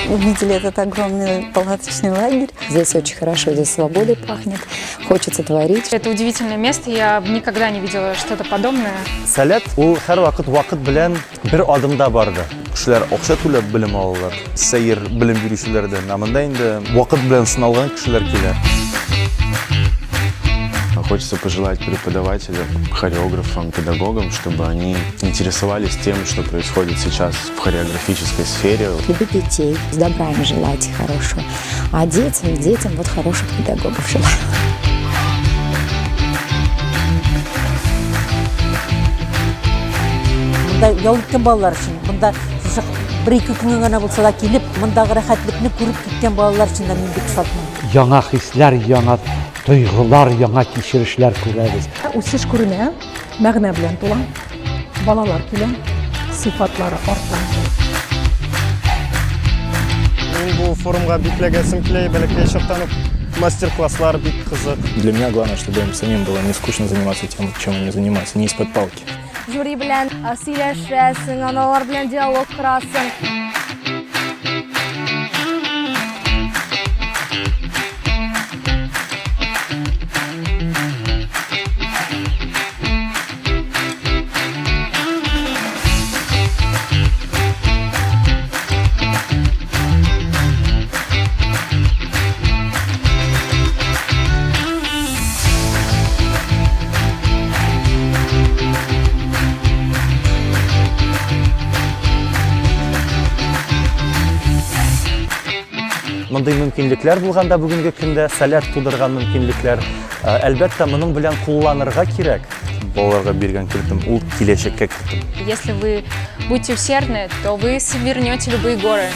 Увидели этот огромный палаточный лагерь. Здесь очень хорошо, здесь свободой пахнет, хочется творить. Это удивительное место, я никогда не видела что-то подобное. Сәләт ул һәрвакыт вакыт белән бер адымда барды. Кешеләр акча түләп белем алалар, сәер белем бирүчеләрдән. Ә монда инде вакыт белән сыналган кешеләр килә. Хочется пожелать преподавателям, хореографам, педагогам, чтобы они интересовались тем, что происходит сейчас в хореографической сфере. Любить детей, с добра им желать хорошего. А детям, детям вот хороших педагогов желаю. Монда ял иткән балалар өчен, монда шушы бер-ике көнгә генә булса да килеп, мондагы рәхәтлекне күреп киткән балалар өчен дә мин бик шатмын. Яңа хисләр, яңа тойгылар, яңа кичерешләр күрәбез. Үсеш күренә, мәгънә белән тула. Балалар килә, сыйфатлары арта. Мин бу форумга бик эләгәсем килә, бәләкәй чактан ук мастер-класслар бик кызык. Для меня главное, чтобы им самим было не скучно заниматься тем, чем они занимаются, не из-под палки. Жюри белән сөйләшәсең, аналар белән диалог корасың. Мондый мөмкинлекләр булганда бүгенге көндә сәләт тудырган мөмкинлекләр, әлбәттә, моның белән кулланырга кирәк. Балаларга биргән кертем ул киләчәккә кертем. Если вы будете усердны, то вы свернете любые горы.